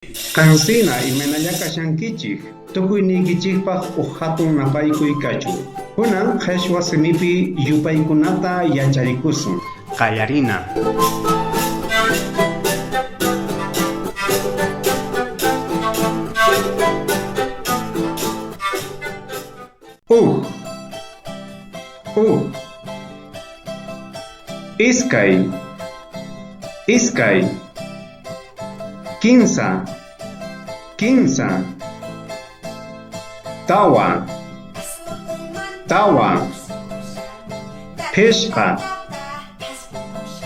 Qansina imaynalla kashankichik, tukuyniykichikpaq huk hatun napaykuy kachun. Kunan qhichwa simipi yupaykunata yacharikusun. Qallarina. Huk, huk, iskay, iskay. Kinsa, kinsa, tawa, tawa, phishqa,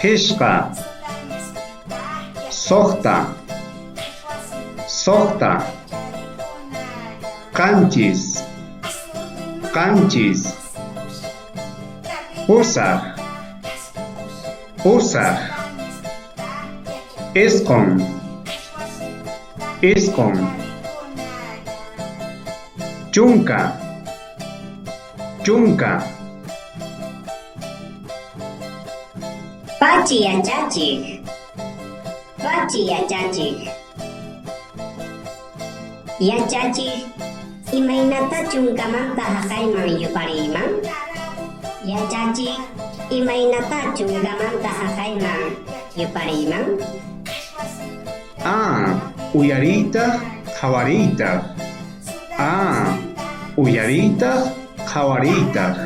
phishqa, suqta, suqta, qanchis, qanchis, pusaq, pusaq, isqun, isqun, chunka, chunka. Pachi yachachiq, pachi yachachiq. Yachachiq, imaynata chunkamanta haqayman yupariyman? Yachachiq, imaynata chunkamanta haqayman yupariyman? A, uyariytaq, qhawariytaq. A, uyariytaq, qhawariytaq.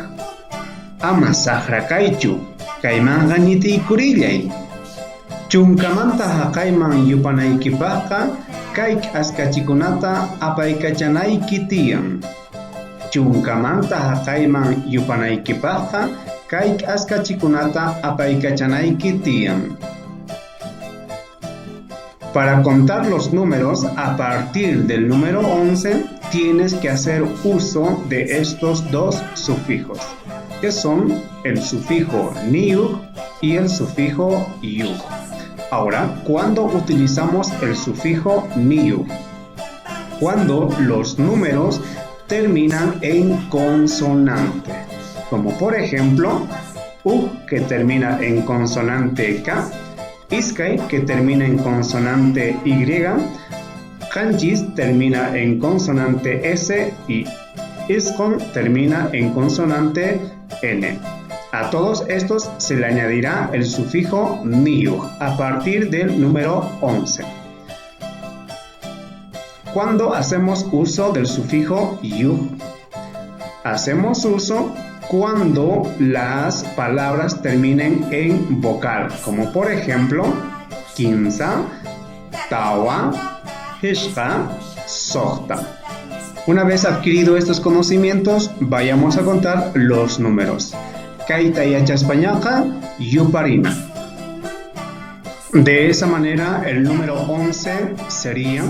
Ama saqra kaychu, kaymanqa ñitiykurillay. Chunkamanta haqayman yupanaykipaqqa kay k'askachikunata apaykachanayki tiyan. Chunkamanta haqayman yupanaykipaqqa kay k'askachikunata apaykachanayki tiyan. Para contar los números a partir del número 11 tienes que hacer uso de estos dos sufijos, que son el sufijo niyuq y el sufijo yuq. Ahora, ¿cuándo utilizamos el sufijo niyuq? Cuando los números terminan en consonante, como por ejemplo U que termina en consonante K, iskay que termina en consonante Y, qanchis termina en consonante S y isqun termina en consonante N. A todos estos se le añadirá el sufijo niyuq a partir del número 11. ¿Cuándo hacemos uso del sufijo yuq? Hacemos uso cuando las palabras terminen en vocal, como por ejemplo kinsa, tawa, phishqa, suqta. Una vez adquirido estos conocimientos, vayamos a contar los números. Kayta yachaspañaqa, yuparina. De esa manera, el número 11 sería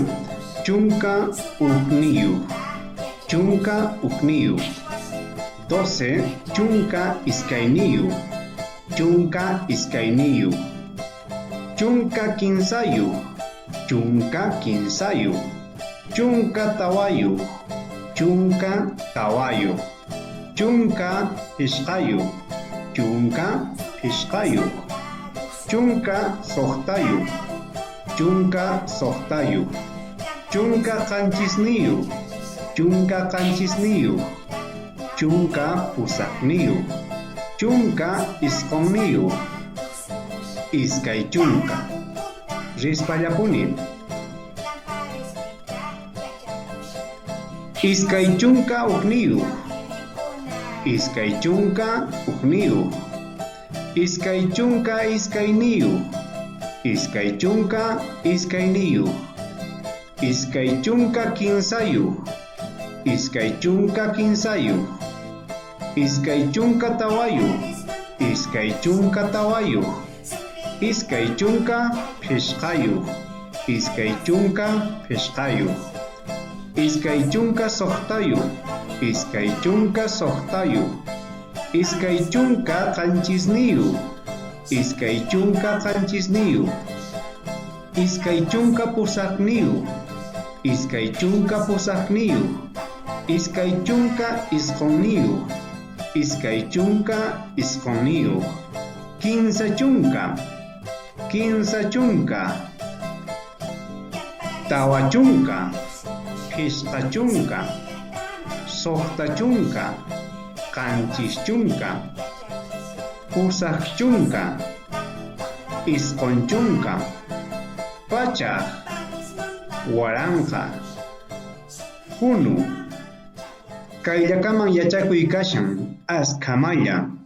chunka hukniyuq, chunka hukniyuq. 12, chunka iskayniyuq, chunka iskayniyuq. Chunka kinsayuq, chunka kinsayuq. Chunka tawayuq, chunka tawayuq. Chunka phishqayuq, chunka phishqayuq. Chunka suqtayuq, chunka suqtayuq. Chunka qanchisniyuq, chunka qanchisniyuq. Chunka pusaqniyuq, chunka isqunniyuq. Iskay chunka. Rispallapuni. Iskay chunka hukniyuq, iskay chunka hukniyuq. Iskay chunka iskayniyuq, iskay chunka iskayniyuq. Iskay chunka kinsayuq, iskay chunka kinsayuq. Iskay chunka tawayuq, iskay chunka tawayuq. Iskay chunka phishqayuq, iskay chunka phishqayuq. Iskay chunka suqtayuq, iskay chunka suqtayuq. Iskay chunka qanchisniyuq, iskay chunka qanchisniyuq. Iskay chunka pusaqniyuq, iskay chunka pusaqniyuq. Iskay chunka isqunniyuq, iskay chunka isqunniyuq. Kinsa chunka, kinsa chunka. 40, 50, 60, 70, 80, 90, 100, 1000, hunu. Kayllakaman yachakuy kashan, askhamalla.